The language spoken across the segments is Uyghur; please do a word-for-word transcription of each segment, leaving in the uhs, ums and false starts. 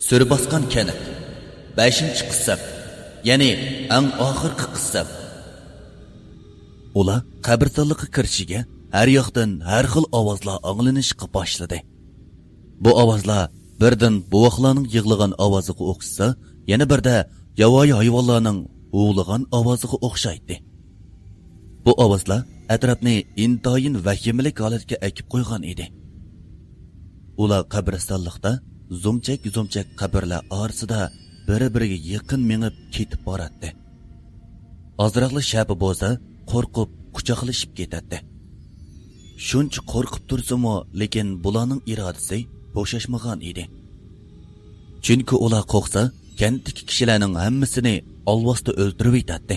سۈرە باسقان كەنت. بەشىنچى قىسىم. يەنى ئەڭ ئاخىرقى قىسىم. ئۇلار قەبرىستانلىققا كىرىشىگە ھەر ياقتىن ھەر خىل ئاۋازلار ئاڭلىنىشقا باشلىدى. بۇ ئاۋازلار بىردىن بوۋاقلارنىڭ يىغلىغان ئاۋازىغا ئوخشىسا، يەنە بىردە ياۋايى ھايۋانلارنىڭ ھۇۋلىغان ئاۋازىغا ئوخشايتتى. بۇ ئاۋازلار ئەتراپنى ئىنتايىن ۋەھىمىلىك ھالەتكە ئەكىپ قويغان ئىدى. ئۇلار قەبرىستانلىقتا زومچەك-زومچەك قەبرىلەر ئارىسىدا بىر-بىرىگە يېقىن مېڭىپ كېتىپ باراتتى. ئازراقلا شەپە بولسا قورقۇپ قۇچاقلىشىپ كېتەتتى. شۇنچە قورقۇپ تۇرسىمۇ، لېكىن بۇلارنىڭ ئىرادىسى بوشاشمىغان ئىدى. چۈنكى ئۇلار قورقسا، كەنتتىكى كىشىلەرنىڭ ھەممىسىنى ئالۋاستى ئۆلتۈرۈۋېتەتتى.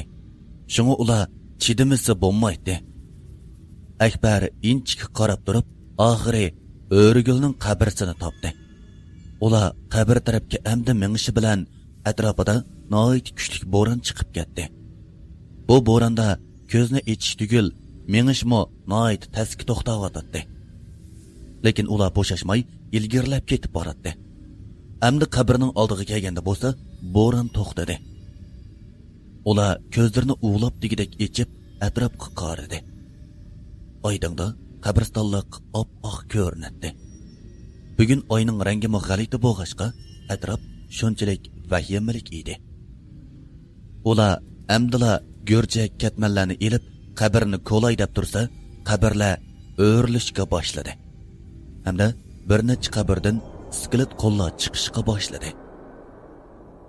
شۇڭا ئۇلار چىدىمىسا بولمايتتى. ئەكبەر ئىنچىكە قاراپ تۇرۇپ، ئاخىرى ئۆرۈگۈلنىڭ قەبرىسىنى تاپتى. ئۇلار قەبرە تەرەپكە ئەمدى مېڭىشى بىلەن، ئەتراپىدا ناھايىتى كۈچلۈك بوران چىقىپ كەتتى. بۇ بوراندا كۆزنى ئېچىش تۈگۈل، مېڭىشمۇ ناھايىتى تەسكە توختاۋاتاتتى. لېكىن ئۇلار بوشاشماي ئىلگىرىلەپ كېتىپ باراتتى. ئەمدى قەبرىنىڭ ئالدىغا كەلگەندە بولسا، بوران توختىدى. ئۇلار كۆزلىرىنى ئۇۋىلاپ دېگۈدەك ئېچىپ، ئەتراپقا قارىدى. ئايدىڭدا قەبرىستانلىق ئاپئاق كۆرۈنەتتى. بۈگۈن ئاينىڭ رەڭگىمۇ غەلىتە بولغاچقا، ئەتراپ شۇنچىلىك ۋەھىمىلىك ئىدى. ئۇلار ئەمدىلا گۈرجەك كەتمەنلەرنى ئېلىپ، قەبرىنى كولاي دەپ تۇرسا، قەبرىلەر ئۆرۈلۈشكە باشلىدى. ھەمدە بىر نەچچە قەبرىدىن ئىسكىلىت قۇللار چىقىشقا باشلىدى.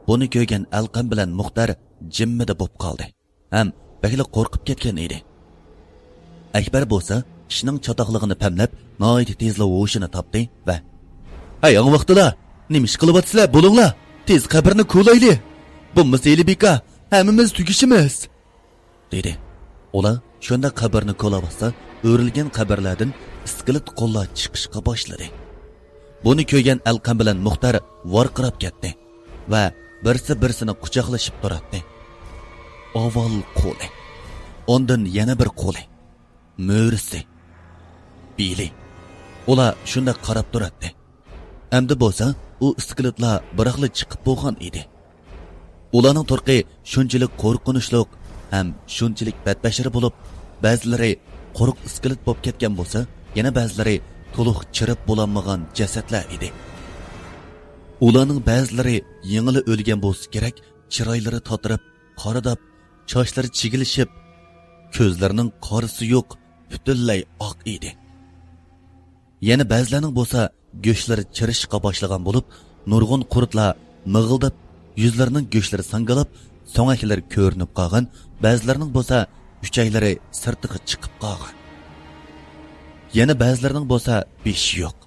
بۇنى كۆرگەن ئەلقەم بىلەن مۇختەر جىممىدە بوپ قالدى ھەم بەكلا قورقۇپ كەتكەن ئىدى. ئەكبەر بولسا ئىشنىڭ چاتاقلىقىنى پەملەپ، ناھايىتى تېزلا ھوشىنى تاپتى ۋە، «ھەي، ئاڭ ۋاقتىلا! نېمە ئىش قىلىۋاتىسىلەر؟ بولۇڭلار! تېز قەبرىنى كولايلى! بولمىسا ھېلى بىكار ھەممىمىز تۈگىشىمىز!» دېدى. ئۇلار شۇنداق قەبرىنى كولاۋاتسا، ئۆرۈلگەن قەبرىلەردىن ئىسكىلىت قۇللار چىقىشقا باشلىدى. بۇنى كۆرگەن ئەلقەم بىلەن مۇختەر ۋارقىراپ كەتتى ۋە بىرسى بىرسىنى قۇچاقلىشىپ تۇراتتى. ئاۋۋال قولى، ئاندىن يەنە بىر قولى، مۈرىسى، بېلى. ئۇلار شۇنداق قاراپ تۇراتتى. ئەمدى بولسا ئۇ ئىسكىلىتلار بىراقلا چىقىپ بولغان ئىدى. ئۇلارنىڭ تۇرقى شۇنچىلىك قورقۇنچلۇق ھەم شۇنچىلىك بەتبەشىرە بولۇپ، بەزىلىرى قۇرۇق ئىسكىلىت بولۇپ كەتكەن بولسا، يەنە بەزىلىرى تولۇق چىرىپ بولالمىغان جەسەتلەر ئىدى. ئۇلارنىڭ بەزىلىرى يېڭىلا ئۆلگەن بولسا كېرەك، چىرايلىرى تاتىرىپ، قارىداپ، چاچلىرى چىگىلىشىپ، كۆزلىرىنىڭ قارىسى يوق، پۈتۈنلەي ئاق ئىدى. يەنە بەزىلەرنىڭ بولسا گۆشلىرى چىرىشقا باشلىغان بولۇپ، نۇرغۇن قۇرتلار مىغىلداپ، يۈزلىرىنىڭ گۆشلىرى ساڭگىلاپ، سۆڭەكلىرى كۆرۈنۈپ قالغان، بەزىلەرنىڭ بولسا ئۈچەيلىرى سىرتىغا چىقىپ قالغان. يەنە بەزىلىرىنىڭ بولسا بېشى يوق.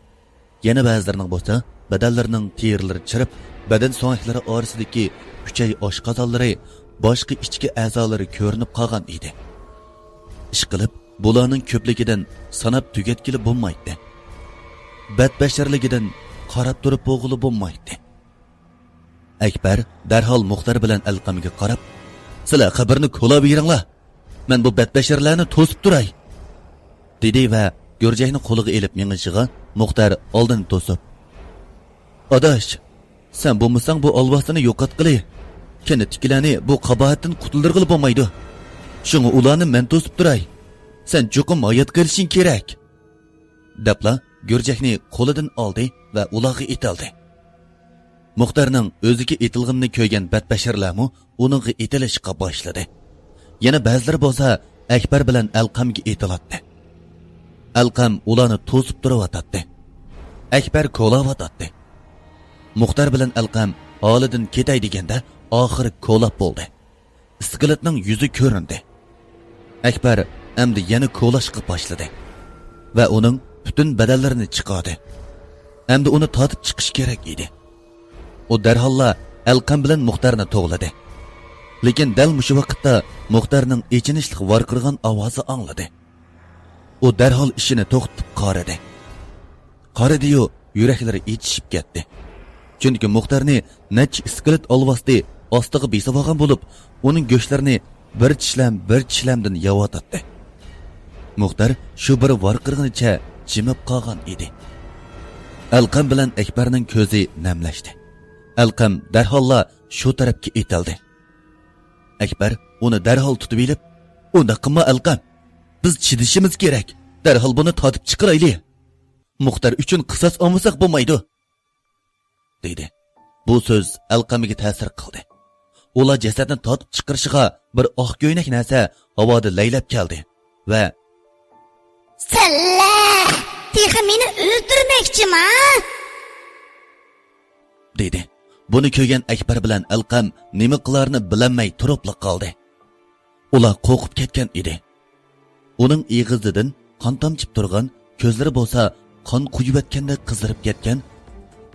يەنە بەزىلىرىنىڭ بولسا بەدەنلىرىنىڭ تېرىلىرى چىرىپ، بەدەن سۆڭەكلىرى ئارىسىدىكى ئۈچەي ئاشقازانلىرى، باشقا ئىچكى ئەزالىرى كۆرۈنۈپ قالغان ئىدى. ئىشقىلىپ، بۇلارنىڭ كۆپلۈكىدىن ساناپ تۈگەتكىلى بولمايتتى. بەتبەشىرلىكىدىن قاراپ تۇرۇپ بولغىلى بولمايتتى. ئەكبەر دەرھال مۇختەر بىلەن ئەلقەمگە قاراپ، «سىلەر قەبرىنى كولاۋېرىڭلار، مەن بۇ بەتبەشىرلەرنى توسۇپ تۇراي!» دېدى ۋە گۈرجەكنى قولىغا ئېلىپ مېڭىشىغا، مۇختەر ئالدىنى توسۇپ، «ئاداش، سەن بولمىساڭ بۇ ئالۋاستىنى يوقاتقىلى، كەنتتىكىلەرنى بۇ قاباھەتتىن قۇتۇلدۇرغىلى بولمايدۇ. شۇڭا ئۇلارنى مەن توسۇپ تۇراي. سەن چوقۇم ھايات قېلىشىڭ كېرەك!» دەپلا گۈرجەكنى قولىدىن ئالدى ۋە ئۇلارغا ئېتىلدى. مۇختەرنىڭ ئۆزىگە ئېتىلغىنىنى كۆرگەن بەتبەشىرلەرمۇ ئۇنىڭغا ئېتىلىشقا باشلىدى. يەنە بەزىلىرى بولسا ئەكبەر بىلەن ئەلقەمگە ئېتىلاتتى. ئەلقەم ئۇلارنى توسۇپ تۇرۇۋاتاتتى. ئەكبەر كولاۋاتاتتى. مۇختەر بىلەن ئەلقەم ھالىدىن كېتەي دېگەندە، ئاخىرى كولاپ بولدى. ئىسكىلىتنىڭ يۈزى كۆرۈندى. ئەكبەر ئەمدى يەنە كولاشقا باشلىدى ۋە ئۇنىڭ پۈتۈن بەدەنلىرىنى چىقاردى. ئەمدى ئۇنى تارتىپ چىقىش كېرەك ئىدى. ئۇ دەرھاللا ئەلقەم بىلەن مۇختەرنى توۋلىدى. لېكىن دەل مۇشۇ ۋاقىتتا مۇختەرنىڭ ئېچىنىشلىق ۋارقىرىغان ئاۋازى ئاڭلىدى. ئۇ دەرھال ئىشىنى توختىتىپ قارىدى. قارىدىيۇ، يۈرەكلىرى ئېچىشىپ كەتتى. چۈنكى مۇختەرنى نەچچە ئىسكىلىت ئالۋاستى ئاستىغا بېسىۋالغان بولۇپ، ئۇنىڭ گۆشلىرىنى بىر چىشلەم، بىر چىشلەمدىن يەۋاتاتتى. مۇختەر شۇ بىر ۋارقىرىغىنىچە جىمىپ قالغان ئىدى. ئەلقەم بىلەن ئەكبەرنىڭ كۆزى نەملەشتى. ئەلقەم دەرھاللا شۇ تەرەپكە ئېتىلدى. ئەكبەر ئۇنى دەرھال تۇتۇۋېلىپ، «ئۇنداق قىلما، ئەلقەم. بىز چىدىشىمىز كېرەك. دەرھال بۇنى تارتىپ چىقىرايلى. مۇختەر ئۈچۈن قىساس ئالمىساق بولمايدۇ.» دېدى. بۇ سۆز ئەلقەمگە تەسىر قىلدى. ئۇلار جەسەتنى تارتىپ چىقىرىشىغا بىر ئاق كۆينەك نەرسە ھاۋادا لەيلەپ كەلدى ۋە، «سەنلە تېخى مېنى ئۆلتۈرمەكچىما؟» دېدى. بۇنى كۆرگەن ئەكبەر بىلەن ئەلقەم نېمە قىلارىنى بىلەلمەي تۇرۇپلا قالدى. ئۇلار قورقۇپ كەتكەن ئىدى. ئۇنىڭ ئېغىزىدىن قان تامچىپ تۇرغان، كۆزلىرى بولسا قان قۇيۇۋەتكەندەك قىزىرىپ كەتكەن،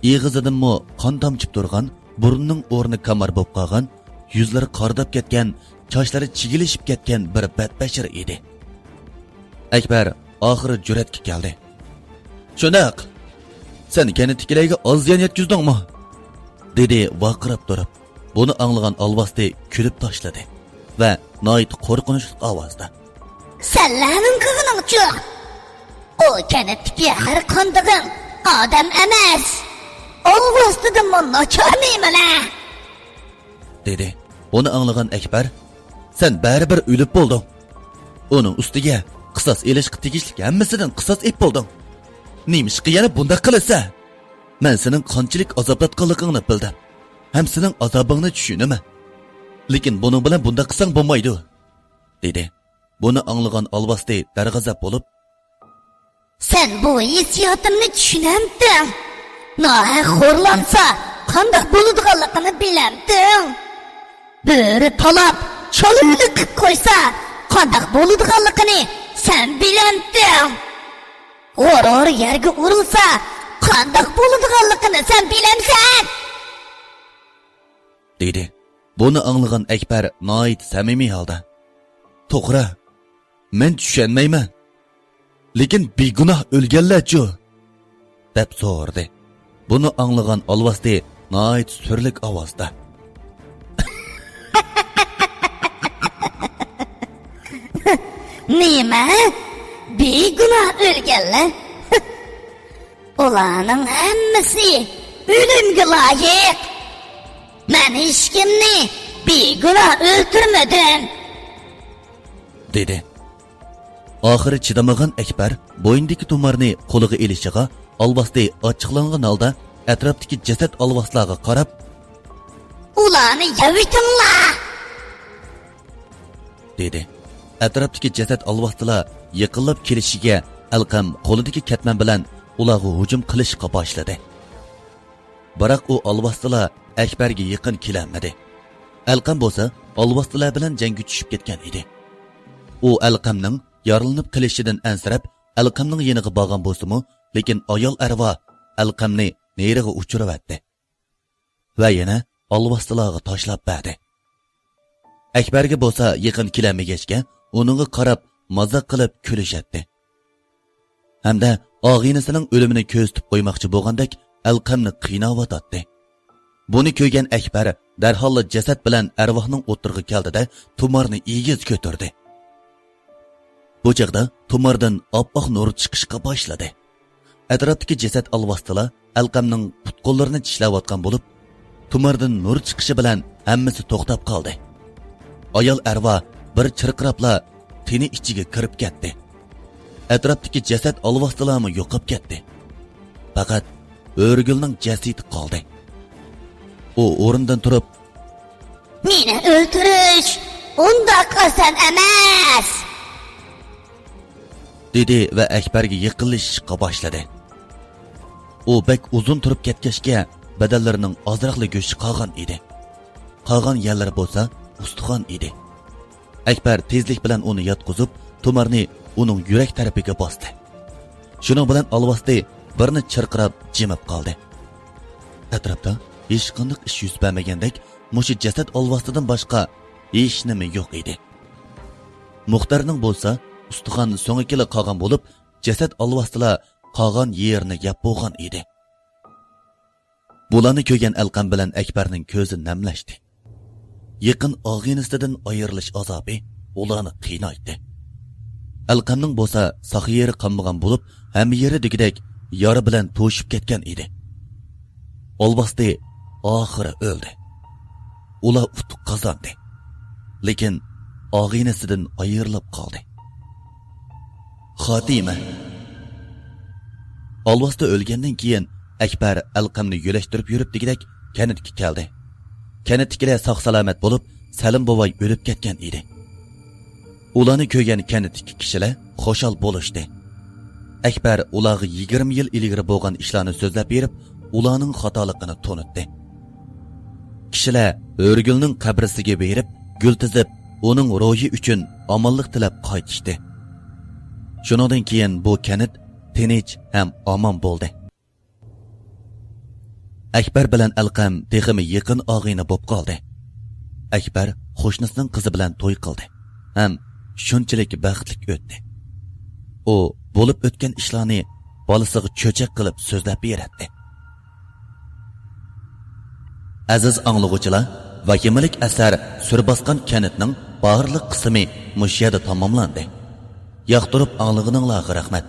ئېغىزىدىنمۇ قان تامچىپ تۇرغان، بۇرنىنىڭ ئورنى كامار بولۇپ قالغان، يۈزلىرى قارىداپ كەتكەن، چاچلىرى چىگىلىشىپ كەتكەن بىر بەتبەشىرە ئىدى. ئەكبەر ئاخىرى جۈرئەتكە كەلدى. «شۇنداق، سەن كەنتتىكىلەرگە ئاز زىيان يەتكۈزدۈڭمۇ؟» دېدى ۋارقىراپ تۇرۇپ. بۇنى ئاڭلىغان ئالۋاستى كۈلۈپ تاشلىدى ۋە ناھايىتى قورقۇنچلۇق ئاۋازدا، «سەنلەرنىڭ قىلغىنىڭچۇ؟ ئۇ كەنتتىكى ھەر قاندىقىڭ ئادەم ئەمەس، ئالۋاستىدىنمۇ ناچار نېمىلەر؟» دېدى. بۇنى ئاڭلىغان ئەكبەر، «سەن بەرىبىر ئۆلۈپ بولدۇڭ. ئۇنىڭ ئۈستىگە قىساس ئېلىشقا تېگىشلىك ھەممىسىدىن قىساس ئېلىپ بولدۇڭ. نېمىشقا يەنە بۇنداق قىلىسەن؟ مەن سېنىڭ قانچىلىك ئازابلاتقانلىقىڭنى بىلدىم ھەم سېنىڭ ئازابىڭنى چۈشىنىمەن. لېكىن بۇنىڭ بىلەن بۇنداق قىلساڭ بولمايدۇ.» دېدى. بۇنى ئاڭلىغان ئالۋاستى دەرغەزەپ بولۇپ، «سەن بۇ ھېسسىياتىمنى چۈشىنەمتىڭ؟ ناھەق خورلانسا قانداق بولىدىغانلىقىنى بىلەمتىڭ؟ بۆرە تالاپ، چالا ئۆلۈك قىلىپ قويسا قانداق بولىدىغانلىقىنى سەن بىلەمتىڭ؟ غۇرۇر يەرگە ئۇرۇلسا قانداق بولىدىغانلىقىنى سەن بىلەمسەن؟» دېدى. بۇنى ئاڭلىغان ئەكبەر ناھايىتى سەمىمىي ھالدا، «توغرا، مەن چۈشەنمەيمەن. لېكىن بىگۇناھ ئۆلگەنلەرچۇ؟» دەپ سورىدى. بۇنى ئاڭلىغان ئالۋاستى ناھايىتى سۈرلۈك ئاۋازدا، «نېمە؟ بىگۇناھ ئۆلگەنلەر؟ ئۇلارنىڭ ھەممىسى ئۆلۈمگە لايىق. مەن ھېچكىمنى بىگۇناھ ئۆلتۈرمىدىم.» دېدى. ئاخىرى چىدىمىغان ئەكبەر بوينىدىكى تۇمارنى قولىغا ئېلىشىغا، ئالۋاستى ئاچچىقلانغان ھالدا ئەتراپتىكى جەسەت ئالۋاستىلارغا قاراپ، «ئۇلارنى يەۋېتىڭلار!» دېدى. ئەتراپتىكى جەسەت ئالۋاستىلار يېقىنلاپ كېلىشىگە، ئەلقەم قولىدىكى كەتمەن بىلەن ئۇلارغا ھۇجۇم قىلىشقا باشلىدى. بىراق ئۇ ئالۋاستىلار ئەكبەرگە يېقىن كېلەلمىدى. ئەلقەم بولسا ئالۋاستىلار بىلەن جەڭگە چۈشۈپ كەتكەن ئىدى. ئۇ ئەلقەمنىڭ يارىلىنىپ قېلىشىدىن ئەنسىرەپ، ئەلقەمنىڭ يېنىغا بارغان بولسىمۇ، لېكىن ئايال ئەرۋا ئەلقەمنى نېرىغا ئۇچۇرۇۋەتتى ۋە يەنە ئالۋاستىلارغا تاشلاپ بەردى. ئەكبەرگە بولسا يېقىن كېلەلمىگەچكە، ئۇنىڭغا قاراپ مازاق قىلىپ كۈلۈشەتتى ھەمدە ئاغىنىسىنىڭ ئۆلۈمىنى كۆزىتىپ قويماقچى بولغاندەك ئەلقەمنى قىيناۋاتاتتى. بۇنى كۆرگەن ئەكبەر دەرھاللا جەسەت بىلەن ئەرۋاھنىڭ ئوتتۇرىغا كەلدى-دە، تۇمارنى ئېگىز كۆتۈردى. بۇ چاغدا تۇماردىن ئاپئاق نۇر چىقىشقا باشلىدى. ئەتراپتىكى جەسەت ئالۋاستىلار ئەلقەمنىڭ پۇت-قوللىرىنى چىشلەۋاتقان بولۇپ، تۇماردىن نۇر چىقىشى بىلەن ھەممىسى توختاپ قالدى. ئايال ئەرۋا بىر چىرقىراپلا تېنى ئىچىگە كىرىپ كەتتى. ئەتراپتىكى جەسەت ئالۋاستىلارمۇ يوقاپ كەتتى. پەقەت ھۆرىگۈلنىڭ جەسىتى قالدى. ئۇ ئورنىدىن تۇرۇپ، «مېنى ئۆلتۈرۈش ئۇنداق ئاسان ئەمەس!» دېدى ۋە ئەكبەرگە يېقىنلىشىشقا باشلىدى. ئۇ بەك ئۇزۇن تۇرۇپ كەتكەچكە، بەدەنلىرىنىڭ ئازراقلا گۆشى قالغان ئىدى. قالغان يەرلىرى بولسا ئۇستىخان ئىدى. ئەكبەر تېزلىك بىلەن ئۇنى ياتقۇزۇپ، تۇمارنى ئۇنىڭ يۈرەك تەرىپىگە باستى. شۇنىڭ بىلەن ئالۋاستى بىرنى چىرقىراپ جىمىپ قالدى. ئەتراپتا ھېچقانداق ئىش يۈز بەرمىگەندەك، مۇشۇ جەسەت ئالۋاستىدىن باشقا ھېچنېمە يوق ئىدى. مۇختەرنىڭ بولسا ئۇستىخان سۆڭىكىلا قالغان بولۇپ، جەسەت ئالۋاستىلا قالغان يېرىنى يەپ بولغان ئىدى. بۇلارنى كۆرگەن ئەلقەم بىلەن ئەكبەرنىڭ كۆزى نەملەشتى. يېقىن ئاغىنىسىدىن ئايرىلىش ئازابى ئۇلارنى قىينايتتى. ئەلقەمنىڭ بولسا ساق يېرى قالمىغان بولۇپ، ھەممە يېرى دېگۈدەك يارا بىلەن توشۇپ كەتكەن ئىدى. ئالۋاستى ئاخىرى ئۆلدى. ئۇلار ئۇتۇق قازاندى. لېكىن ئاغىنىسىدىن ئايرىلىپ قالدى. خاتىمە. ئالۋاستى ئۆلگەندىن كېيىن، ئەكبەر ئەلقەمنى يۆلەشتۈرۈپ يۈرۈپ دېگۈدەك كەنتكە كەلدى. كەنتتىكىلەر ساق-سالامەت بولۇپ، سەلىم بوۋاي ئۆلۈپ كەتكەن ئىدى. ئۇلارنى كۆرگەن كەنتتىكى كىشىلەر خۇشال بولۇشتى. ئەكبەر ئۇلارغا يىگىرمە يىل ئىلگىرى بولغان ئىشلارنى سۆزلەپ بېرىپ، ئۇلارنىڭ خاتالىقىنى تونۇتتى. كىشىلەر ھۆرىگۈلنىڭ قەبرىسىگە بېرىپ، گۈل تىزىپ، ئۇنىڭ روھى ئۈچۈن ئامانلىق تىلەپ قايتىشتى. شۇنىڭدىن كېيىن بۇ كەنت تىنچ ھەم ئامان بولدى. ئەكبەر بىلەن ئەلقەم تېخىمۇ يېقىن ئاغىنە بولۇپ قالدى. ئەكبەر قوشنىسىنىڭ قىزى بىلەن توي قىلدى ھەم شۇنچىلىك بەختلىك ئۆتتى. ئۇ بولۇپ ئۆتكەن ئىشلارنى بالىسىغا چۆچەك قىلىپ سۆزلەپ بېرەتتى. ئەزىز ئاڭلىغۇچىلار، ۋەھىمىلىك ئەسەر سۈر باسقان كەنتنىڭ بارلىق قىسمى مۇشۇ يەردە تاماملاندى. ياقتۇرۇپ ئاڭلىغىنىڭلارغا رەھمەت.